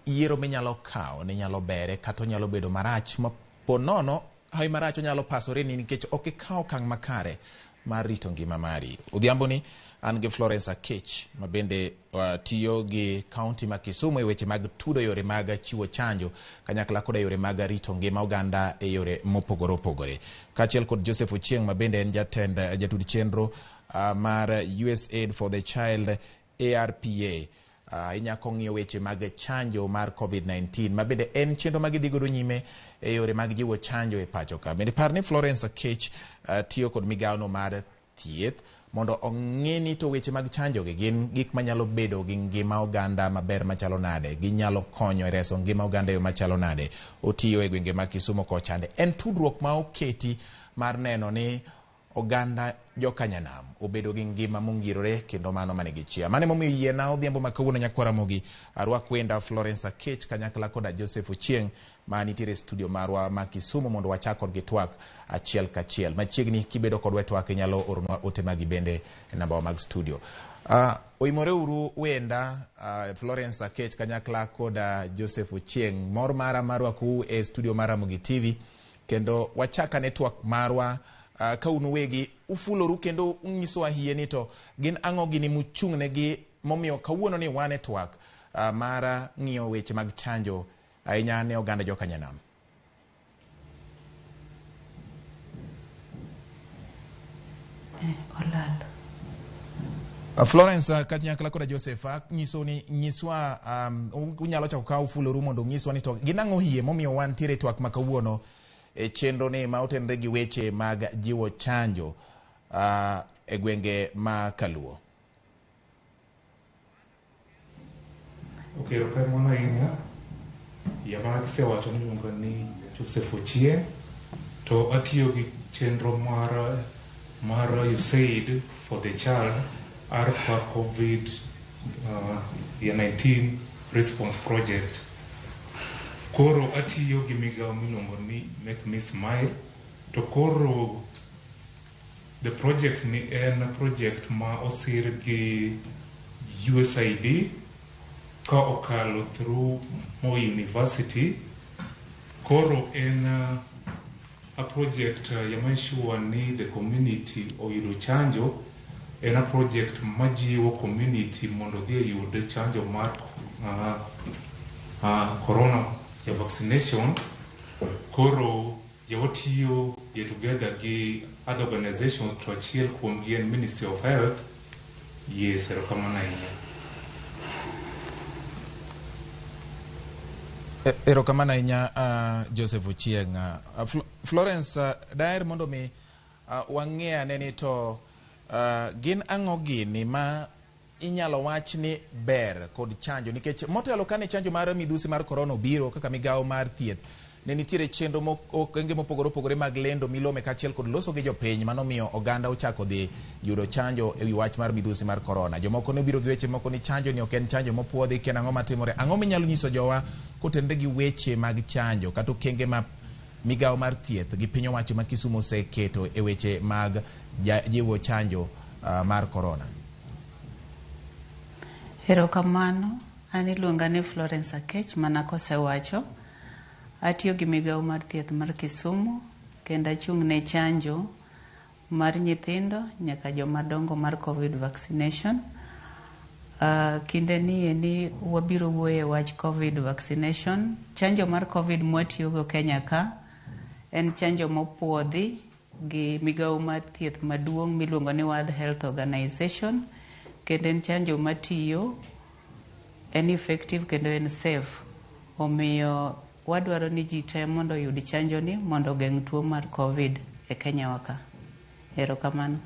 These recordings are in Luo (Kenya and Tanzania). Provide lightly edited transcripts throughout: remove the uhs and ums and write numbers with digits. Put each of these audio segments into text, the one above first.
yiero minyalo kawo ni nyalo bere kata onyalo bedo marach ma po nono hawi marach onyalo pasore ni nikech ok ikawo okang' makare mar rito ngima mari. Odhiambo ni an gi Florence Akech ma bende tiyo gi kaunti ma Kisumu e weche mag tudo yore mag chiwo chanjo kanyakla koda yore mag rito ngima oganda e yore mopogore opogore. Kaachiel kod Joseph Ochieng' ma bende en jatend jatud chenro mar USAID for the Child ARPA. Ahinya kong'iyo weche mag chanjo mar COVID-19 ma bende en chenro ma gidhi godo nyime e yore mag jiwo chanjo e pacho ka. Bende par ni Florence Akech tiyo kod migawono mar thieth mondo ong'e ni to weche mag chanjo gi gin gik manyalo bedo gi ngima oganda maber machalo nade, ginyalo konyo e reso ngima oganda e yo machalo nade. Otiyo e gwenge mag Kisumu kochande. En tudruok ma oketi mar neno ni oganda jokanyanam obedo gi ngima mongirore kendo mano manigi chia. Mano emomiyo yiena odhiambo ma kawuono nyakwa Ramogi arwak wenda Florence Akech kanyakla koda Joseph Ochieng' ma nitiere e studio marwa ma Kisumu mondo wachak kodgi twak achiel kachiel. Machiegni kibedo kodwa e twak inyalo oronwa ote magi bende e nambawa mag studio. Oimore uru wenda Florence Akech kanyakla koda Joseph Ochieng'. Mor mara mar rwakou e studio mar Ramogi TV kendo wachak ane twak marwa ka un uwegi ufuloru kendo unyisowa hie ni to gin ang'o gini muchung'negi momiyo kawuono ni wan e twak mar ng'iyo weche mag chanjo ahinya ne oganda jokanyanam. Olal. Florence kanyakla koda Joseph nyiso ni nyiswa unyalo chako ka ufuloru mondo unyiswa ni to gin ang'o hie momiyo wantiere e twak ma kawuono e chenro ni ma otenore gi weche mag jiwo chanjo e gwenge ma Kaluo. Ok, erokamano ahinya. Ya mana kisewacho ni iluonga ni Joseph Ochieng' to atiyo gi chenro mar USAID for the Child ARPA COVID 19 Response Project. Koro atiyo gi migawo miluongo ni Make Me Smile to koro the project ni en project ma osir gi USAID ka okalo through Moi University. Koro en a project ya ensure ni the community oyudo chanjo. En a project majiwo community mondo odhi oyud chanjo mar corona ya vaccination. Koro ya watiyo ya together gi other organizations to achiel kuom gi en Ministry of Health. Yes, erokamano ahinya. Erokamano ahinya Joseph Ochieng'. Florence, daher mondo mi wang'e ane ni to gin ang'o gini ma inyalo wach ni ber kod chanjo, nikech motelo kane chanjo mar midhusi mar korona obiro kaka migawo mar thieth ne nitiere chenro okenge mopogore opogore mag lendo milome kaachiel kod loso gi jopiny manomiyo oganda ochako dhi yudo chanjo ewi wach mar midhusi mar korona. Jomoko ne obiro gi weche moko ni chanjo ni ok en chanjo mopuodhi, kendo ang'o matimore? Ang'o minyalo nyiso jowa kotenore gi weche mag chanjo kata okenge ma migawo mar thieth gi piny owacho ma Kisumu oseketo e weche mag jiwo chanjo mar korona? Erokamano, an iluonga ni Florence Akech mana kosewacho. Atiyo gi migawo mar thieth mar Kisumu kendo achung' ne chanjo mar nyithindo nyaka joma dongo mar COVID vaccination. Kinde ni eni wabiro wuoyo e wach COVID vaccination. Chanjo mar COVID mwatiyogo Kenya ka en chanjo mopuodhi gi migawo mar thieth maduong' miluongo ni World Health Organization, kendo en chanjo matiyo, en effective kendo en safe. Omiyo wadwaro ni ji te mondo oyud chanjo ni mondo ogeng' tuo mar COVID e Kenya wa ka. Erokamano.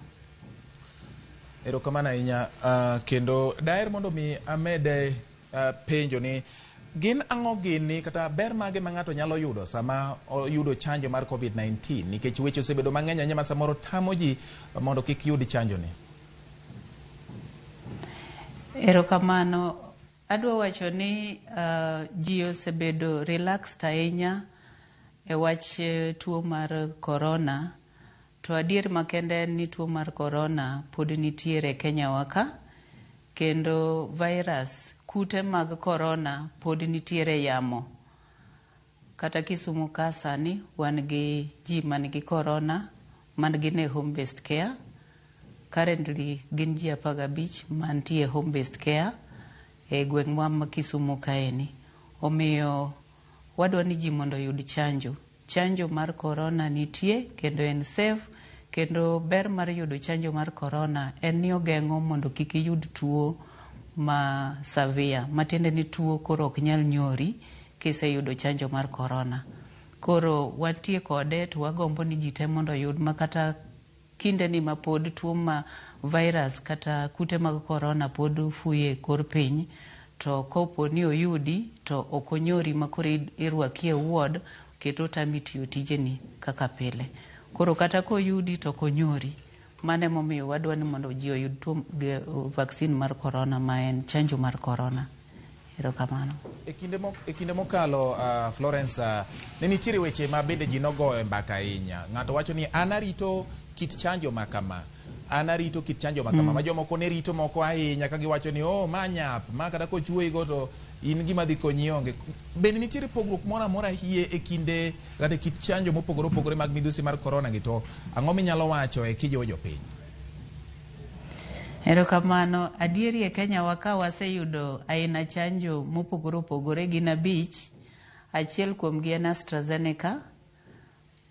Erokamano ahinya. Kendo daher mondo mi amed penjo ni gin ang'o gini kata ber mage ma ng'ato nyalo yudo sama oyudo chanjo mar COVID-19, nikech weche osebedo mang'eny ahinya ma samoro tamo ji mondo kik yud chanjo ni. Erokamano. Adwa wacho ni ji osebedo relaxed ahinya e wach tuo mar corona, to adier makende en ni tuo mar corona pod nitiere e Kenya wa ka, kendo virus kute mag korona pod nitiere e yamo. Kata Kisumu ka sani wan gi ji man gi korona man gin e home based care. Currently gin ji 15 mantie e home based care e gweng'wa ma Kisumu kaeni. Omiyo wadwa ni ji mondo oyud chanjo. Chanjo mar korona nitie kendo en safe, kendo ber mar yudo chanjo mar korona en ni ogeng'o mondo kik iyud tuo ma severe, matiende ni tuo koro ok nyal nyori kiseyudo chanjo mar korona. Koro wantie kode to wagombo ni ji te mondo oyud, ma kata kinde ni ma pod tuo ma virus kata kute mag korona pod fuyo e kor piny, to kopo ni oyudi to ok onyori ma koro irwaki e ward kendo otami tiyo tijeni kaka pile. Koro kata koyudi to ok onyori. Mano emomiyo wadwa ni mondo ji oyud tuo vaccine mar korona, ma en chanjo mar korona. Erokamano. E kinde mokalo, Florence, ne nitiere weche ma bende ji nogoyo e mbaka ahinya. Ng'ato wacho ni an arito kit chanjo ma kama, an arito kit chanjo ma kama, ma jomoko ne rito moko ahinya ka giwacho ni oh, ma nyap, ma kata kochuoyigo to in gima dhi konyi onge. Bende nitiere pogruok moro amora hie e kinde kata e kit chanjo mopogore opogore mag midhusi mar korona gi, to ang'o minyalo wacho e kijiwo jopiny? Erokamano. Adieri e Kenya wa ka waseyudo aina chanjo mopogore opogore, gin 5. Achiel kuomgi en AstraZeneca,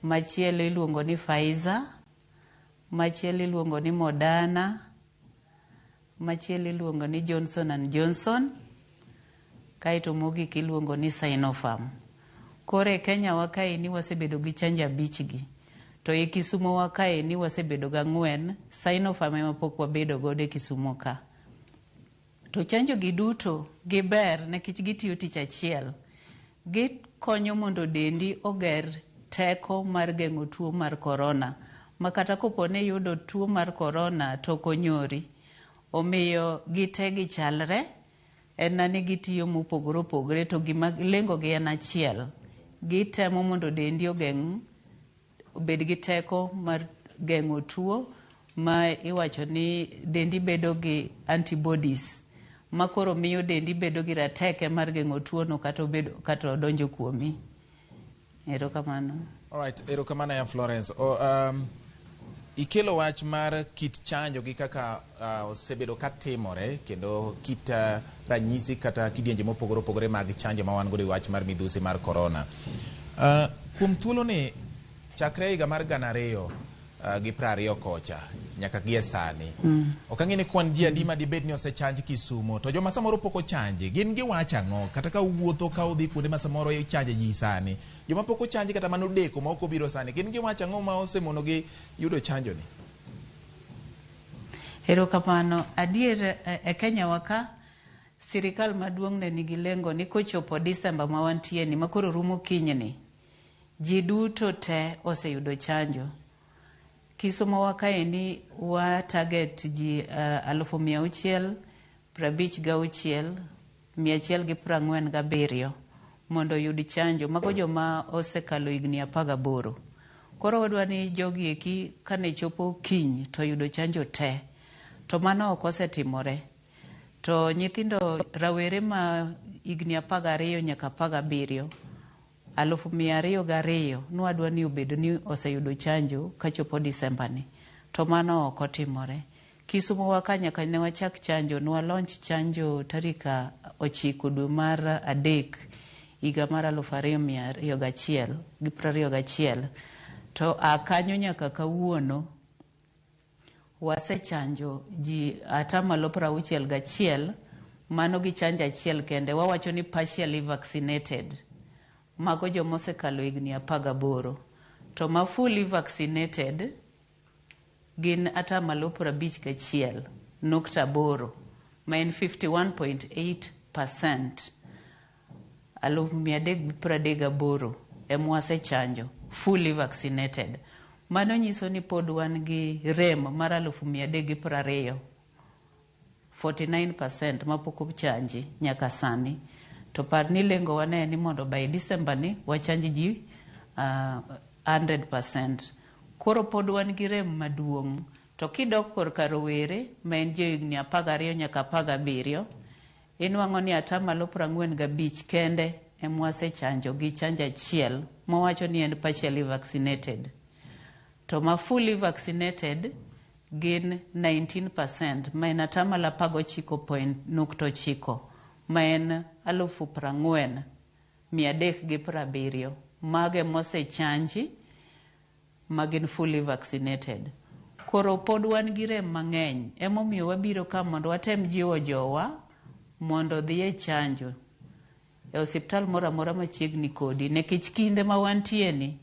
machielo iluongo ni Pfizer, machielo iluongo ni Moderna, machielo iluongo ni Johnson and Johnson, kaeto mogik iluongo ni Sinopharm. Koro e Kenya wa kaeni wasebedo gi chanjo 5 gi. To e Kisumo wa kaeni wasebedo g'4, Sinopharm ema pok wabedo godo e Kisumo ka. To chanjo gi duto giber nikech gitiyo tich achiel. Gikonyo mondo dendi oger teko mar geng'o tuo mar korona, ma kata kopo ni iyudo tuo mar korona to ok onyori. Omiyo gite gichalre, en na ni gitiyo mopogore opogore to gima lengo gi en achiel. Gitemo mondo dendi ogeng' obed gi teko mar geng'o tuo ma iwacho ni dendi bedo gi antibodies, ma koro miyo dendi bedo gi rateke mar geng'o tuo no kata obedo kata odonjo kuomi. Erokamano. Alright, erokamano ya Florence. Ikelo wach mar kit chanjo gi kaka osebedo ka timore, kendo kit ranyisi kata kidienje mopogore opogore mag chanjo ma wan godo e wach mar midhusi mar korona. Kuom thuolo ni chakre higa mar 2020 kocha nyaka gie sani, ok ang'e ni kwan ji adi ma dibed ni osechanj Kisumo, to joma samoro pok ochanji gin giwacho ang'o, kata ka uwuotho ka udhi kuonde ma samoro ichanje ji sani, joma pok ochanji kata manodeko ma ok obiro sani, gin giwacho ang'o ma osemonogi yudo chanjo ni? Erokamano. Adier e Kenya wa ka sirikal maduong' ne nigi lengo ni kochopo Disemba ma wantie ni, ma koro rumo kinyni, ji duto te oseyudo chanjo. Kisumo wa kaendi wa target ji 656,147 mondo oyud chanjo. Mago joma osekalo higni 18. Koro wadwa ni jogi eki kane chopo kiny to oyudo chanjo te. To mano ok osetimore. To nyithindo rawere ma higni 12 nyaka 17, 202,000 nwadwa ni obed ni oseyudo chanjo kachopo Disemba ni. To mano ok otimore. Kisumo wa ka nyaka ne wachak chanjo, nwa launch chanjo tarik 9 dwe mar 3 higa mar 2221 gi 21. To a kanyo nyaka kawuono wasechanjo ji 61%, mano gi chanjo achiel kende. Wawacho ni partially vaccinated. Mago joma osekalo higni 18. To ma fully vaccinated gin 51.8%, ma en 51.8%. 338,000 ema wasechanjo fully vaccinated. Mano nyiso ni pod wan gi rem mar 320,000, 49% mapok ochanji nyaka sani. To par ni lengo wa ne en ni mondo by December ni wachanj ji 100%. Koro pod wan gi rem maduong'. To kidok korka rowere ma en johigni 12 nyaka 17. Inwang'o ni atamalo 45 kende ema wasechanjo gi chanjo achiel mawacho ni en partially vaccinated. To ma fully vaccinated gin 19% ma en atamalo 19.9 ma en 40,370. Mago emosechanji ma gin fully vaccinated. Koro pod wan gi rem mang'eny emomiyo wabiro ka mondo watem jiwo jowa mondo odhi e chanjo e osiptal moro amora machiegni kodi nikech kinde ma wantie ni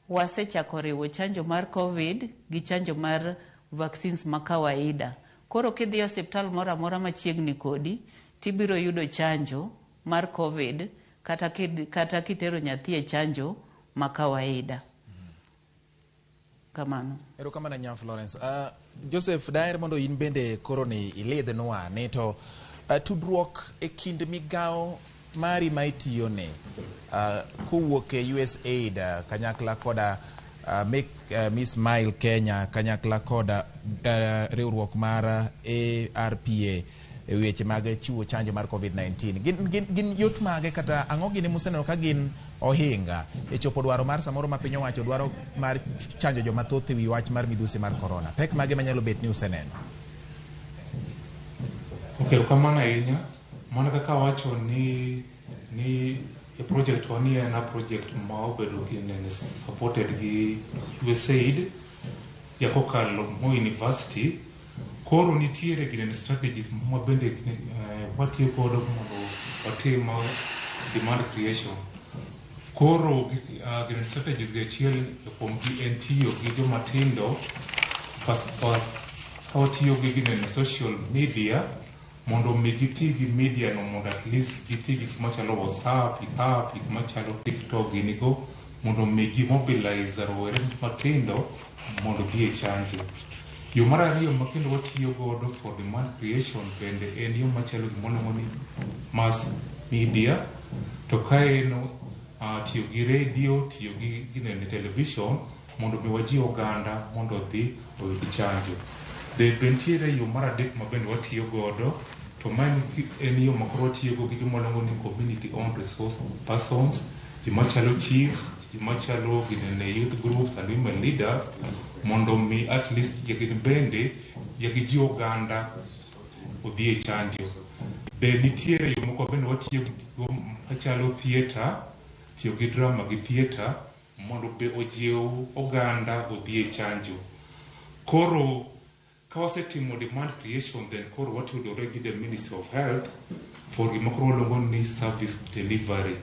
wasechako riwo chanjo mar COVID gi chanjo mar vaccines ma kawaida. Koro kidhi e osiptal moro amora machiegni kodi tibiro yudo chanjo mar COVID kata kitero nyathi e chanjo ma kawaida. Kamano. Erokamano nya Florence. Joseph, daher mondo in bende koro ni ilidhnwa ni to tudruok e kind migawo mari ma itiyone kowuok e USAID kanyakla koda Make Me Smile Kenya kanyakla koda riwruok mar ARPA e weche mag chiwo chanjo mar COVID-19. Gin yot mage kata ang'o gini museneno ka gin ohinga e chopo dwaro mar samoro ma piny owacho dwaro mar chanjo joma thoth e wi wach mar midhusi mar corona? Pek mage manyalo bet ni useneno? Ok, erokamano ahinya. Mana kaka awacho ni e project wa ni en a project ma obedo gi nene supported gi USAID ya kokalo Moi University. Koro nitiere ginene strategies ma bende watiyo godo mondo watim demand creation. Koro ginene strategies gi achiel kuom gi en tiyo gi joma tindo pas ka watiyo gi ginene social media mondo mi giti gi media no mondo at least giti gi gik machalo WhatsApp, gik app, gik machalo TikTok gini go mondo mi gi mobilize rowere matindo mondo bi e chanjo. Yo mar ariyo ma kendo watiyo godo for demand creation bende en yo machalo gima ni mass media to ka en tiyo gi radio, tiyo gi ginene television mondo mi wajiw oganda mondo odhi oyud chanjo. Be nitiere yo mar adek ma bende watiyo godo to ma en yo ma koro watiyo go gi joma waluongo ni community owned resource persons, ji machalo chiefs, ji machalo ginene youth groups and women leaders mondo mi at least gin bende gijiw oganda odhi e chanjo. Be nitiere yo moko bende watiyo go machalo theatre, tiyo gi drama gi theatre mondo be ojiw oganda odhi e chanjo. Koro ka wasetimo demand creation then koro watudore gi the Ministry of Health for gima koro waluongo ni service delivery.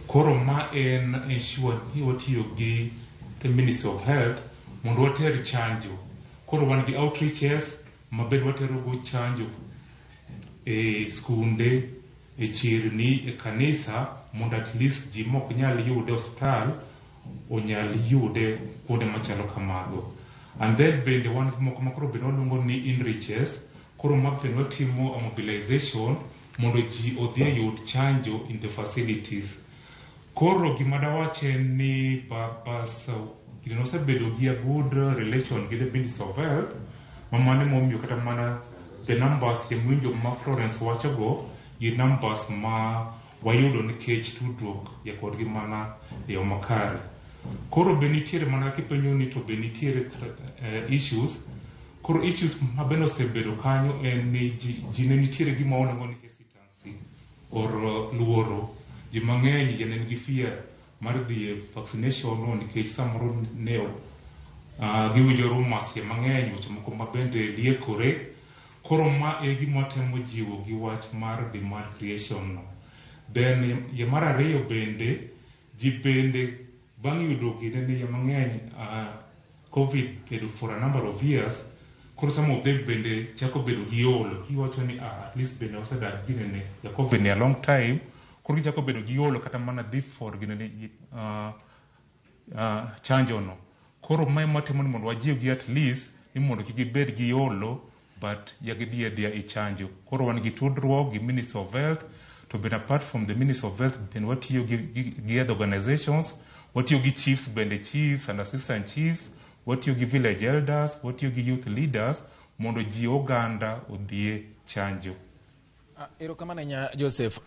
Koro ma en ensure ni watiyo gi the Ministry of Health mondo water chanjo. Koro wan gi outreaches ma bende watero go chanjo e skunde, e chirni, e kanisa mondo at least ji mok nyal yude e osiptal onyal yude kuonde machalo kamago. And then bende wan gi moko ma koro bende waluongo ni inreaches. Koro ma bende watimo a mobilization mondo ji odhi oyud chanjo in the facilities. Koro gima dawach en ni bas gino osebedo gi a good relation gi the Ministry of Health ma mano emomiyo kata mana the numbers mwinjo ma Florence wachogo gi numbers ma wayudo nikech tudruok ya kodgi mana e yo makare. Koro be nitiere mana kipenjo ni to be nitiere issues. Koro issues ma bende osebedo kanyo en ni ji ne nitiere gima waluongo ni hesitancy or luoro. Ji mang'eny ne nigi fear mar dhi e vaccination no nikech samoro ne giwinjo rumors mang'eny, weche moko ma bende liekore. Koro ma e gima watemo jiwo gi wach mar demand creation no. Then ye mar ariyo bende ji bende bang' yudo ginene ye mang'eny COVID bedo for a number of years, koro some of them bende chako bedo gi olo. Giwacho ni at least bende wasedak ginene ya COVID ni a long time, koro gichako bedo gi olo kata mana dhi for ginene chanjo no. Koro mae matimo ni mondo wajiwgi at least ni mondo kik gibed gi olo but ya gidhi adhiya e chanjo. Koro wan gi tudruok gi Ministry of Health, to bende apart from the Ministry of Health bende watiyo gi other organizations, watiyo gi chiefs bende, chiefs and assistant chiefs, watiyo gi village elders, watiyo gi youth leaders mondo ji oganda odhi e chanjo. Erokamano ahinya Joseph.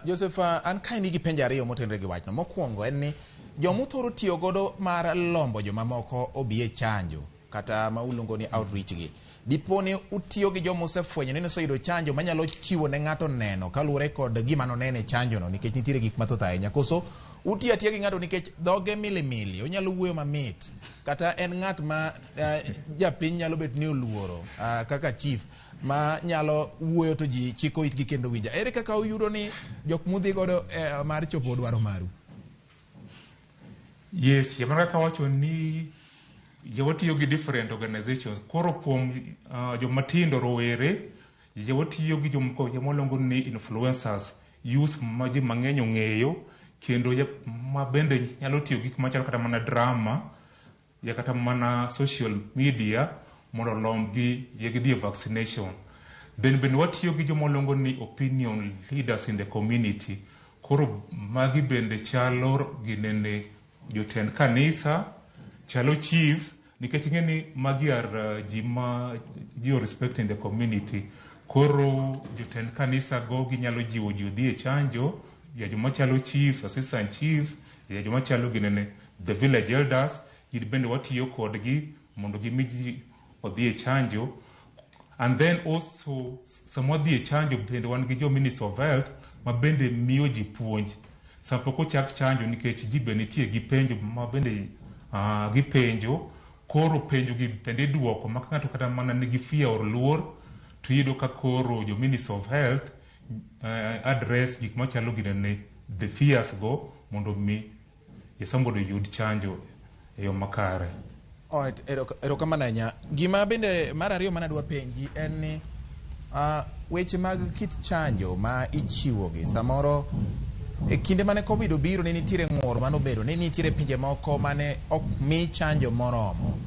Joseph, an kae nigi penjo ariyo motenore gi wachno. Mokwongo en ni jomuthoro tiyo godo mar lombo jomamoko obi e chanjo kata ma uluongo ni outreach gi. Dipo ni utiyo gi joma osefwenyo ni oseyudo chanjo manyalo chiwo ne ng'ato neno kaluwore kod gima noneno e chanjo no, nikech nitiere gik mathoth ahinya. Koso utiyo atiya gi ng'ato nikech dhoge milimili, onyalo wuoyo mamit, kata en ng'at ma japiny nyalo bet ni oluoro, kaka chief ma nyalo wuoyo to ji chiko itgi kendo winja. Ere kaka uyudo ni jok mudhi godo mar chopo dwaro maru? Yes, mana kaka wacho ni watiyo gi different organizations. Koro kuom jomatindo, rowere, watiyo gi jomoko joma ni influencers, youth ma ji mang'eny ong'eyo, kendo ma bende nyalo tiyo gik machalo kata mana drama ya kata mana social media mondo olombgi ye gidhi e vaccination. Then bende watiyo gi joma waluongo ni opinion leaders in the community. Koro magi bende chalo ginene jotend kanisa, chalo chiefs, nikech ing'e ni magi are ji ma ji o respect in the community. Koro jotend kanisa go ginyalo jiwo ji odhi e chanjo, ya joma chalo chiefs, assistant chiefs, ya joma chalo ginene the village elders, gin bende watiyo kodgi mondo gimi ji odhi e chanjo. And then also sama wadhi e chanjo bende wan gi jo Minister of Health ma bende miyo ji puonj sama pok ochak chanjo, nikech ji be nitie gi penjo ma bende gipenjo. Koro penjo gi bende iduoko ma ka ng'ato kata mana nigi fear or luor, to iyudo ka koro jo Minister of Health address gik machalo ginene the fears go mondo mi somebody oyud chanjo e yo makare. Alright, erokamano ahinya. Gima bende mar ariyo manadwa penji en ni weche mag kit chanjo ma ichiwogi samoro e kinde mane Covid obiro ne nitiere ng'ur manobedo ni nitiere pinje moko mane ok mi chanjo moromo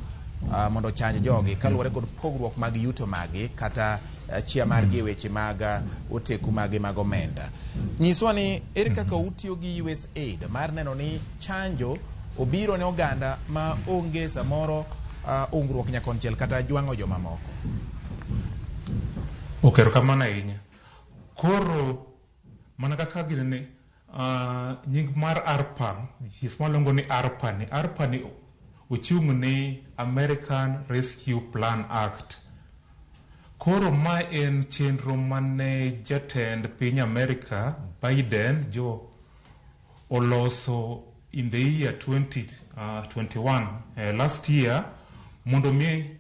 mondo ochanj jogi kaluwore kod pogruok mag yuto maggi kata chia margi e weche mag oteku maggi mag omenda. Nyiswa ni ere kaka utiyo gi USAID mar neno ni chanjo obiro ne oganda ma onge samoro ungruok nyakonchiel kata jwang'o jomamoko. Ok, erokamano ahinya. Koro mana kaka ginene nying mar ARPA, gis maluongo ni ARPA ni, ARPA ni ochung' ne American Rescue Plan Act. Koro ma en chenro mane jatend piny America Biden Joe oloso in the year 2021, last year, mondo mi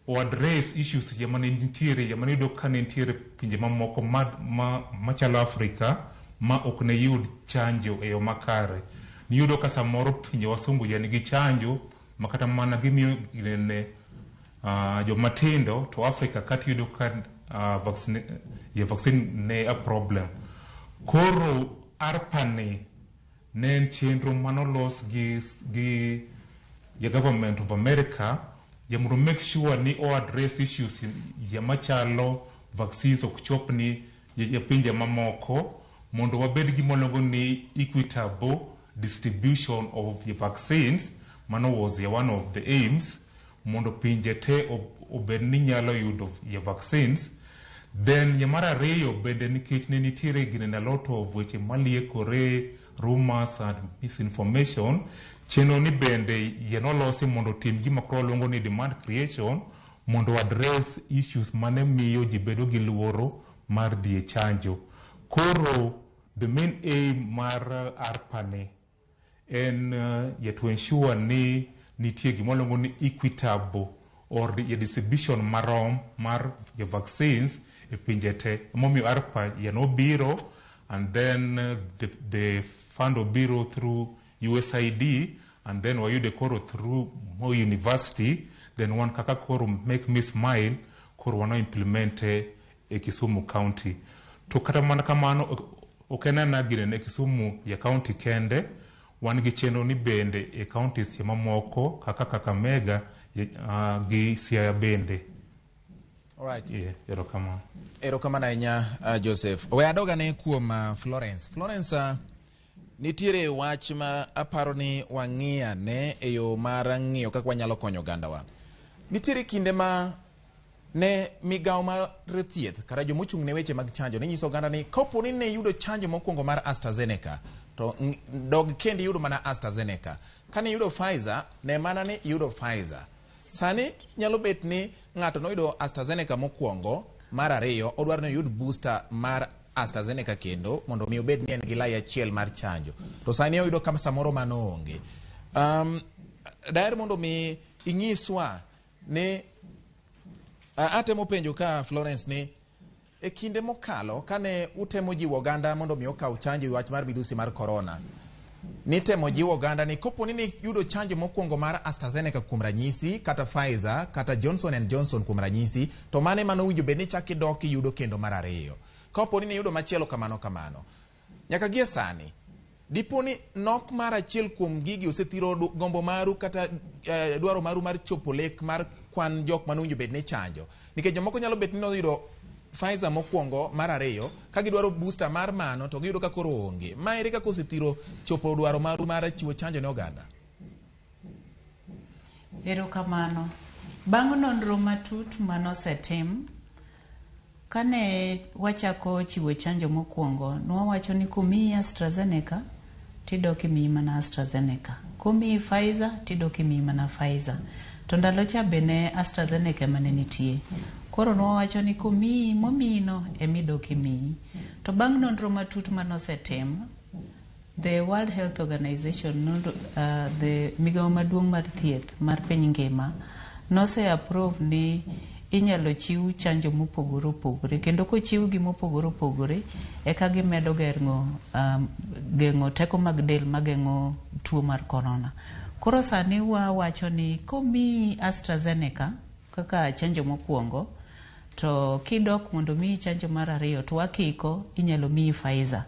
o address issues ya mane nitiere ya mane yudo ka ne nitiere pinje mamoko machalo Afrika ma ok ne yud chanjo e yo makare. Niyudo ka samoro pinje wasungu ya nigi chanjo ma kata mana gimiyo ginene jomatindo, to Afrika kata iyudo ka vaccine, ya vaccine ne a problem. Koro ARPA ni ne en chenro manolos gi the government of America ya mondo make sure ni o address issues ya machalo vaccines ok chop ni ya pinje mamoko, mondo wabed gi moluongo ni equitable distribution of the vaccines. Mano was ya one of the aims, mondo pinje te obed ni nyalo yudo ya vaccines. Then ya mar ariyo bende, nikech ne nitiere ginene a lot of weche maliekore, rumors and misinformation, chenro ni bende yie nolosi mondo otim gima koro waluongo ni demand creation, mondo address issues mane miyo ji bedo gi luoro mar dhi e chanjo. Koro the main aim mar ARPA ni en to ensure ni nitie gima waluongo ni equitable or the distribution marom mar the vaccines e pinje te. Emomiyo ARPA ya nobiro, and then the fund obiro through USAID, and then wayude koro through Moi University. Then wan kaka koro Make Me Smile koro wano implement e Kisumu County. To kata mana kamano, ok en ana ginene e Kisumu ya county kende, wan gi chenro ni bende e counties mamoko kaka Kakamega gi Siaya bende. Alright. Yeah, erokamano. Erokamano ahinya, Joseph. We adogane kuom Florence. Florence, nitiere wach ma aparo ni wang'iyane e yo mar ng'iyo kaka wanyalo konyo ogandawa. Nitiere kinde ma Ne migawo mar thieth kata jomochung' ne weche mag chanjo ne nyiso oganda ni kapo ni ne iyudo chanjo mokwongo mar AstraZeneca to dog kendo iyudo mana AstraZeneca. Kane iyudo Pfizer, ne mana ni iyudo Pfizer. Sani nyalo bet ni ng'ato noyudo AstraZeneca mokwongo, mar ariyo odwaro ni oyud booster mar AstraZeneca kendo mondo mi obed ni en gi lai achiel mar chanjo. To sani oyudo ka samoro mano onge. Daher mondo mi inyiswa ni atemo penjo ka Florence ni e kinde mokalo kane utemo jiwo oganda mondo mi okaw chanjo e wach mar midhusi mar corona, nitemo jiwo oganda ni kopo ni niyudo chanjo mokwongo mar AstraZeneca kuom ranyisi, kata Pfizer, kata Johnson and Johnson kuom ranyisi, to mane mano owinjo bed ni chak idok iyudo kendo mar ariyo. Kapo ni niyudo machielo kamano kamano. Nyaka gie sani, dipo ni nok mar achiel kuom gigi osethiro gombo maru kata dwaro maru mar chopo lek mar kwan jok mane owinjo bed ni chanjo. Nikech jomoko nyalo bet ni noyudo Pfizer mokwongo mar ariyo, ka gidwaro booster mar mano to giyudo ka koro onge. Ma ere kaka osethiro chopo dwaro maru mar chiwo chanjo ne oganda? Erokamano. Bang' nonro matut manosetim, kane wachako chiwo chanjo mokwongo, nwawacho ni komiyi AstraZeneca, tidok imiyi mana AstraZeneca. Komiyi Pfizer, tidok imiyi mana Pfizer. To ndalo cha be ne AstraZeneca ema ne nitie. Koro nwawacho ni komiyi momiyi no emidok imiyi. To bang' nonro matut manosetim, the World Health Organization, the migawo maduong' mar thieth mar piny ngima, nose approve ni inyalo chiw chanjo mopogore opogore, kendo kochiwgi mopogore opogore eka gimedo geng'o teko mag del mageng'o tuo mar corona. Koro sani wawacho ni komiyi AstraZeneca kaka chanjo mokwongo, to kidok mondo miyi chanjo mar ariyo to wakiko inyalo miyi Pfizer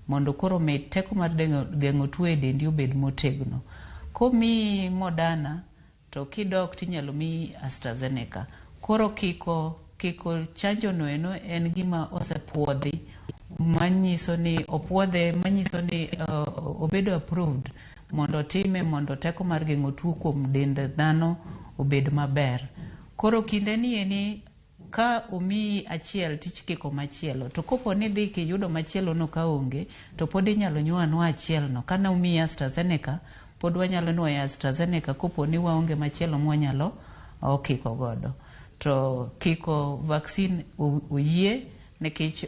mondo koro med teko mar geng'o tuo e dendi obed motegno. Komiyi Moderna to kidok tinyalo miyi AstraZeneca. Koro kiko chanjo no eno en gima osepuodhi, manyiso ni opuodhe, manyiso ni obedo approved mondo otime mondo teko mar geng'o tuo kuom dend dhano obed maber. Koro kinde ni eni ka omiyi achiel tichikiko machielo, to kopo ni dhi kiyudo machielo no ka onge, to pod inyalo nyuo anua achiel no. Kane omiyi AstraZeneca, pod wanyalo nuoyo AstraZeneca kopo ni waonge machielo mwanyalo kiko godo. To kiko vaccine oyie nikech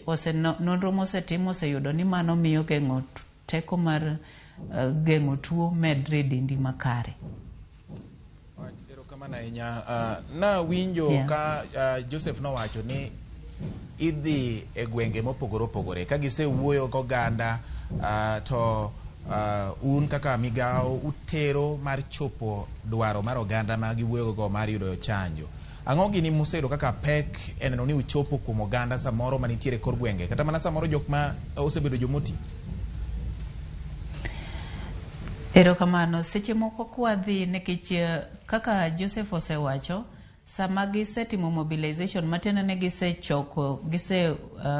nonro mosetim oseyudo ni mano miyo geng'o teko mar geng'o tuo medre e dendi makare. Erokamano ahinya. Nawinjo ka Joseph nowacho ni idhi e gwenge mopogore opogore ka gisewuoyo goganda to un kaka migawo utero mar chopo dwaro mar oganda ma giwuoyogo mar yudo chanjo. Ang'o gini museyudo kaka pek e neno ni uchopo kuom oganda samoro manitiere kor gwenge kata mana samoro jok ma osebedo jomoti? Erokamano. Seche moko kwadhi nikech kaka Joseph osewacho, sama gisetimo mobilization matiende ni gisechoko, gise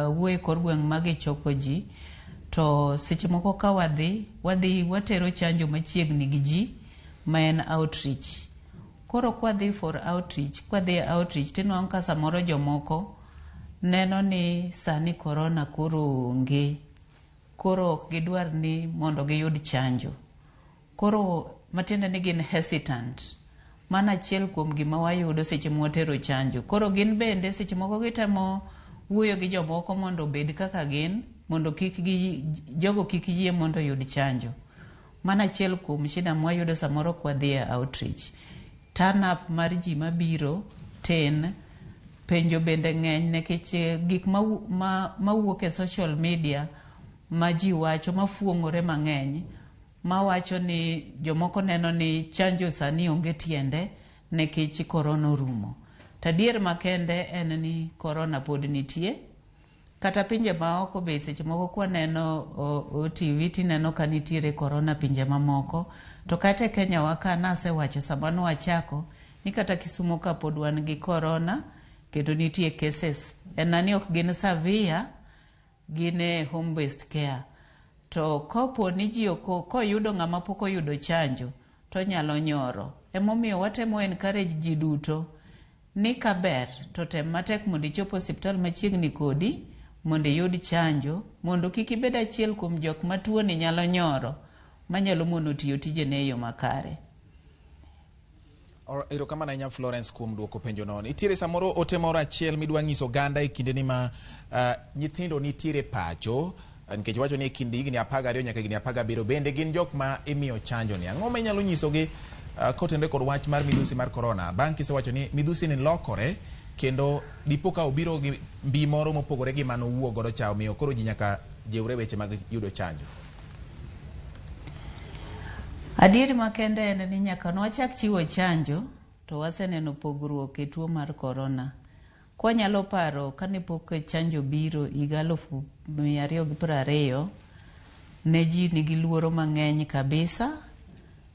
wuoyo e kor gweng' ma gichoko ji, to seche moko ka wadhi watero chanjo machiegni gi ji ma en outreach. Koro kwadhi for outreach, kwadhi e outreach tinwang'o ka samoro jomoko neno ni sani corona koro onge, koro ok gidwar ni mondo giyud chanjo. Koro matiende ni gin hesitant. Mano achiel kuom gima wayudo seche mwatero chanjo. Koro gin bende seche moko gitemo wuoyo gi jomoko mondo obed kaka gin, mondo kik gi, jogo kik yie mondo oyud chanjo. Mano achiel kuom shida mwayudo samoro kwadhi e outreach. Turn up mar ji mabiro tin, penjo bende ng'eny nikech gik mawuok e social media ma ji wacho mafuong'ore mang'eny, mawacho ni jomoko neno ni chanjo sani onge tiende nikech korona orumo. To adier makende en ni korona pod nitie. Kata pinje maoko be seche moko kwaneno TV tineno ka nitiere korona pinje mamoko. To kata e Kenya wa ka nasewacho sama nwachako ni kata Kisumu ka pod wan gi korona kendo nitie cases. En ni ok gin severe, gin e home based care. To kopo ni ji koyudo ng'ama pok oyudo chanjo to nyalo nyoro. Emomiyo watemo encourage ji duto ni kaber to tem matek mondo ichop osiptal machiegni kodi mondo iyud chanjo mondo kik ibed achiel kuom jok ma tuoni nyalo nyoro manyalo mono tiyo tijene e yo makare. Erokamano ahinya Florence kuom duoko penjo no. Nitiere samoro ote moro achiel midwa nyiso oganda e kindeni ma nyithindo nitiere pacho nikech wacho ni e kind higni 12 nyaka higni 17 bende gin jok ma imiyo chanjo ni. Ang'o ma inyalo nyisogi kotenore kod wach mar midhusi mar korona? Bang' kisewacho ni midhusi ni lokore kendo dipo ka obiro gi mbi moro mopogore gi manowuok godo cha, omiyo koro ji nyaka jiwre weche mag yudo chanjo. Adieri makende en ni nyaka nwachak chiwo chanjo to waseneno pogruok e tuo mar korona. Kwanyalo paro kane pok chanjo biro higa 2020, ne ji nigi luoro mang'eny kabisa,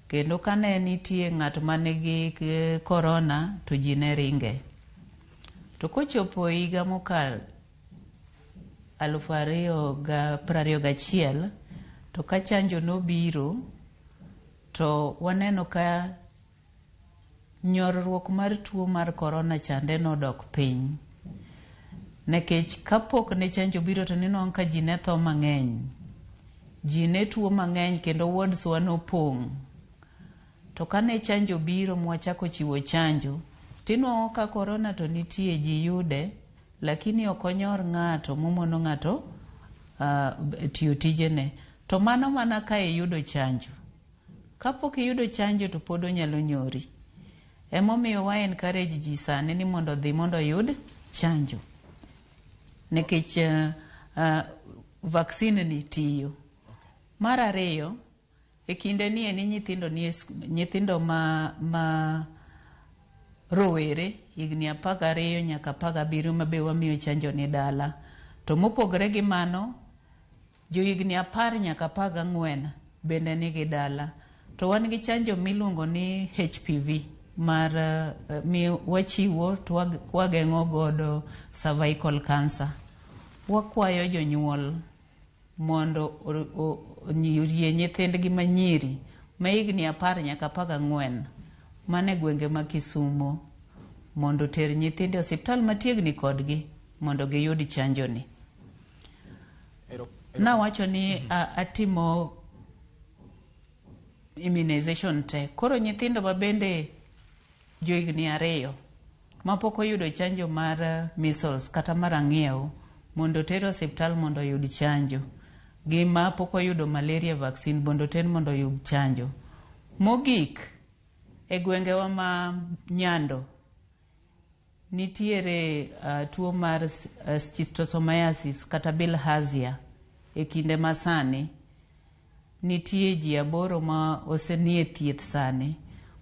kendo kane nitie ng'at manigi korona to ji ne ringe. To kochopo higa mokalo 2021, to ka chanjo nobiro to waneno ka nyorruok mar tuo mar korona chande nodok piny. Nikech kapok ne chanjo biro to ninwang'o ka ji ne tho mang'eny. Ji ne tuo mang'eny kendo wards wa nopong'. To kane chanjo biro mwachako chiwo chanjo, tinwang'o ka korona to nitie ji yude, lakini ok onyor ng'ato momono ng'ato tiyo tijene. To mano mana ka iyudo chanjo. Kapok iyudo chanjo to pod onyalo nyori. Emomiyo wa encourage ji sani ni mondo odhi mondo oyud chanjo. Nikech vaccine ni tiyo. Mar ariyo, e kinde ni ni nyithindo nie nyithindo ma rowere higni 12 nyaka 17 ma be wamiyo chanjo ni dala. To mopogore gi mano, jo higni 10 nyaka 14 bende nigi dala. To wan gi chanjo miluongo ni HPV mar mi wachiwo to wageng'o godo cervical cancer. Wakwayo jonyuol mondo orie nyithindgi manyiri ma higni 10 nyaka 14 mane gwenge ma Kisumo mondo oter nyithindo e osiptal machiegni kodgi mondo giyud chanjo ni. Nawacho ni atimo immunization te. Koro nyithindo ma bende jo higni 2 mapok oyudo chanjo mar measles kata mar ang'iew mondo oter e osiptal mondo oyud chanjo. Gi ma pok oyudo malaria vaccine mondo oter mondo oyud chanjo. Mogik, e gwengewa ma Nyando nitiere tuo mar schistosomiasis kata bilharzia. E kinde masani nitie ji 8 ma osenie thieth sani.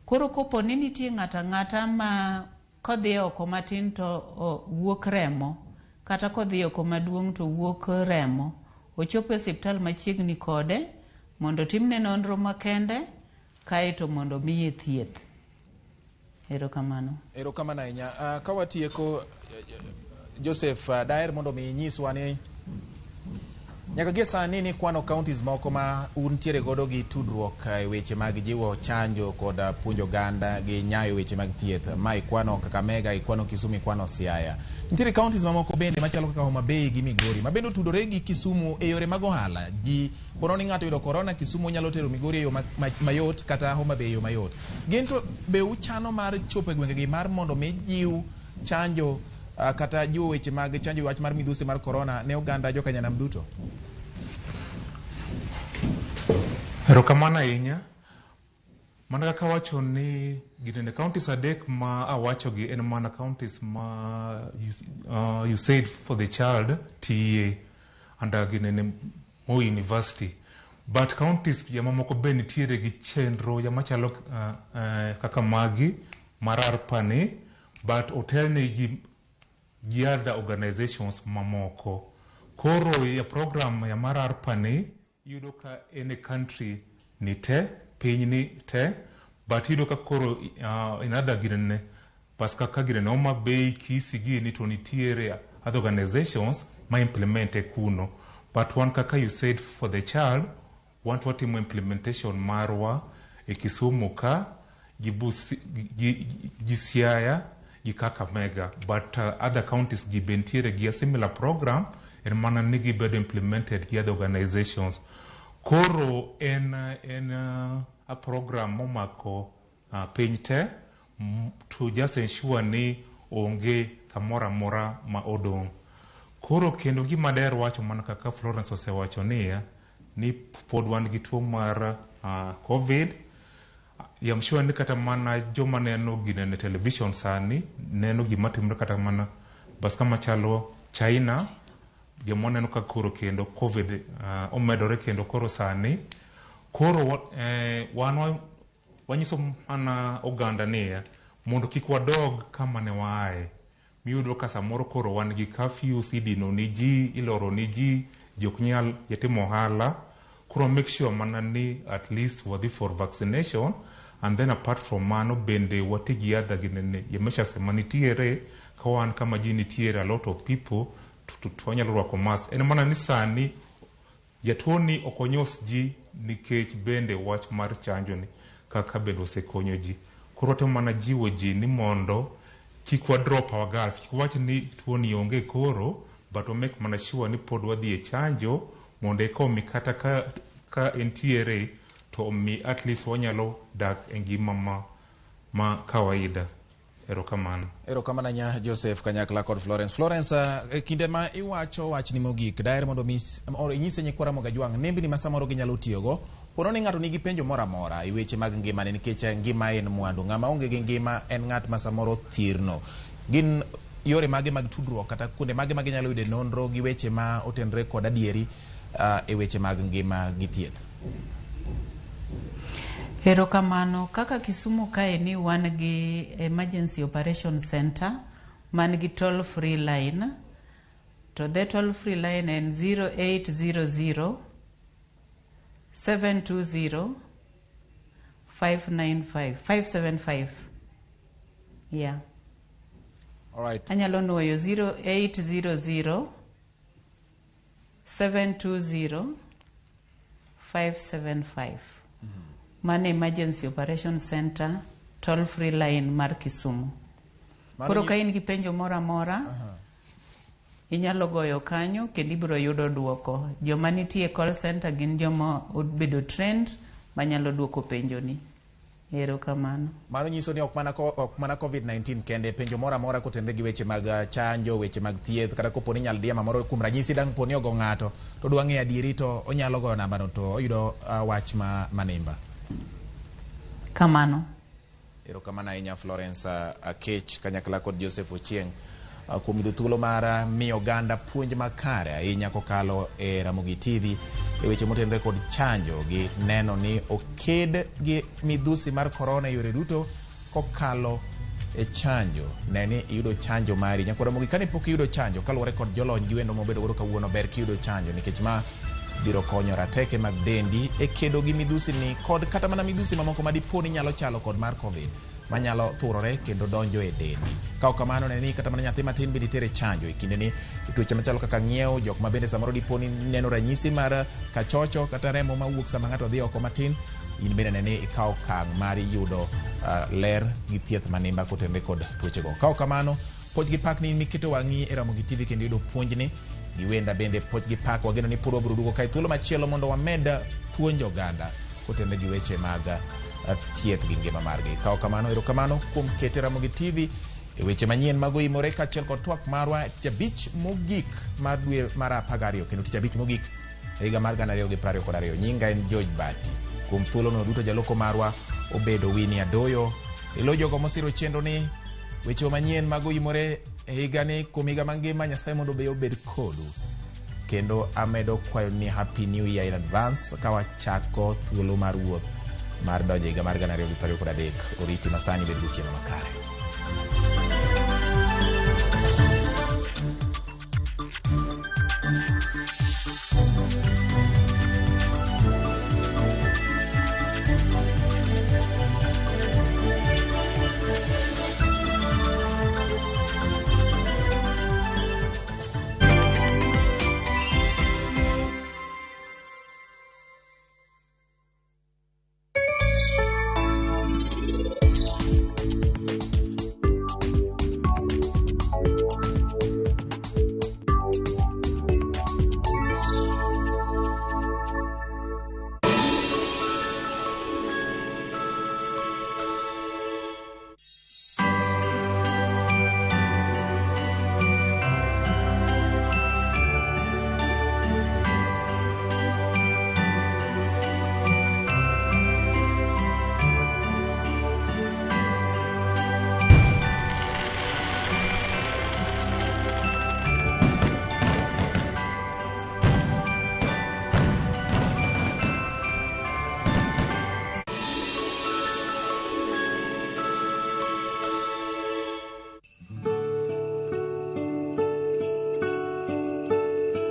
Koro kopo ni nitie ng'ato ang'ata ma kodhi oko matin to wuok remo, kata kodhi oko maduong' to wuok remo, ochopo e osiptal machiegni kode mondo otimne nonro makende kaeto mondo miye thieth. Erokamano. Erokamano ahinya. Ka watieko, Joseph, daher mondo mi inyiswa ni nyaka gie sani ni kwano counties moko ma untiere godo gi tudruok e weche mag jiwo chanjo kod puonjo oganda gi nyayo weche mag thieth. Ma ikwano Kakamega, ikwano Kisumu, ikwano Siaya. Nitiere counties mamoko bende machalo kaka Homa Bay gi Migori ma bende otudore gi Kisumu e yore mag ohala. Ji pono ni ng'ato oyudo korona Kisumu nyalo tero Migori e yo mayot kata Homa Bay e yo mayot. Gin to be uchano mar chopo e gwengegi mar mondo mi jiw chanjo kata jiwo weche mag chanjo wach mar midhusi mar korona ne oganda joka nyanam duto? Erokamano ahinya. Mana kaka awacho ni ginene counties 3 ma awacho gi en mana counties ma USAID for the Child tiye under ginene Moi University. But counties mamoko be nitiere gi chenro ya machalo kaka magi mar ARPA ni, but otelne gi other organizations mamoko. Koro ya program ya mar ARPA ni iyudo ka en e country ni te, piny ni te, but iyudo ka koro in other ginene, pas kaka ginene Homa Bay, Kisii gini to nitiere other organizations ma implement e kuno. But wan kaka USAID for the Child, wan to watimo implementation marwa e Kisumu ka, gi Siaya, gi gi Kakamega, but other counties gi be nitiere gi a similar program, en mana ni gibedo implemented gi other organizations. Koro en a program momako piny te to just ensure ni onge kamoro amora ma odong'. Koro kendo gima daher wacho mana kaka Florence osewacho niya, ni pod wan gi tuo mar COVID. I'm sure ni kata mana joma neno ginene television sani neno gima timore kata mana bas kama chalo China, joma neno ka koro kendo COVID omedore kendo koro sani. Koro wan wanyiso mana oganda niya, mondo kik wadog kama ne waaye. Miyudo ka samoro koro wan gi curfews, idino ni ji, iloro ni ji, ji ok nyal timo ohala. Koro make sure mana ni at least wadhi for vaccination, and then apart from mano bende wati gi other ginene measures manitiere ka wan kama ji nitiere, a lot of people, to wanyalo rwako mask. En mana ni sani jatuo ni ok onyos ji nikech bende wach mar chanjo ni kaka bende osekonyo ji. Koro watemo mana jiwo ji ni mondo kik wa drop our guards, kik wach ni tuo ni onge koro, but wa make mana sure ni pod wadhi e chanjo mondo eka omi kata ka entiere to omi at least wanyalo dak e ngima ma kawaida. Erokamano. Erokamano ahinya, Joseph, kanyakla kod Florence. Florence, e kinde ma iwacho wachni mogik, daher mondo mi inyise nyikwa Ramogi Ajwang' nembni ma samoro ginyalo tiyogo pono ni ng'ato nigi penjo moro amora e weche mag ngimane, nikech ngima en mwandu. Ng'ama onge gi ngima en ng'at ma samoro thirno. Gin yore mage mag tudruok kata kuonde mage ma ginyalo yude nonro gi weche ma otenore kod adieri e weche mag ngima gi thieth? Erokamano. Kaka Kisumu kae ni wan gi Emergency Operation Center man gi toll free line. To the toll free line en 0800 720 595 575. Yeah. All right. Anyalo nuoyo 0800 720 575. Mano Emergency Operation Center toll free line mar Kisumu. Koro ka in gi penjo moro amora, inyalo goyo kanyo kendo ibiro yudo duoko. Joma nitie e call center gin joma obedo trained manyalo duoko penjoni. Erokamano. Mano nyiso ni ok mana COVID-19 kende, penjo moro amora kotenore gi weche mag chanjo, weche mag thieth, kata kopo ni nyaldiema moro, kuom ranyisi, dang' po ni ogo ng'ato to dwa ng'eyo adieri, to onyalo goyo nambano to oyudo wach ma manimba. Kamano. Erokamano ahinya, Florence Akech kanyakla kod Joseph Ochieng', kuom yudo thuolo mar miyo oganda puonj makare ahinya kokalo e Ramogi TV e weche motenore kod chanjo gi neno ni oked gi midhusi mar korona e yore duto kokalo e chanjo. Ne ni iyudo chanjo mari, nyakwa Ramogi. Kane pok iyudo chanjo, kaluwore kod jolony gi wendo mobedo godo kawuono, ber kiyudo chanjo nikech ma biro konyo rateke mag dendi e kedo gi midhusi ni kod kata mana midhusi mamoko ma dipo ni nyalo chalo kod mar COVID manyalo turore kendo donjo e dendi. Ka ok kamano, ne ni kata mana nyathi matin bende itere chanjo e kinde ni tuoche machalo kaka ng'iew, jok ma bende samoro dipo ni neno ranyisi mar kachocho kata remo mawuok sama ng'ato dhi oko matin, in bende ne ni ikawo okang' mar yudo ler gi thieth manimba kotenore kod tuochego. Ka ok kamano, puoch gi pak ni miketo wang'i e Ramogi TV kendo yudo puonjni gi wenda bende puoch gi pak. Wageno ni pod wabiro duogo kae thuolo machielo mondo wamed puonjo oganda kotenore gi weche mag thieth gi ngima margi. Ka ok kamano, erokamano kuom kete Ramogi TV e weche manyien mag oimore kaachiel kod twak marwa tich abich mogik mar dwe mar 12 kendo tich abich mogik e higa mar 2022. Nyinga en George Bati. Kuom thuolono duto jaloko marwa obedo Winnie Adoyo. E lo jogo mosiro chenro ni weche manyien mag oimore e higani kuom higa mangima, Nyasaye mondo obe obed kodu. Kendo amedo kwayo ni Happy New Year in advance ka wachako thuolo mar wuoth mar donjo e higa mar 2023. Oriti masani, bed gotieno makare.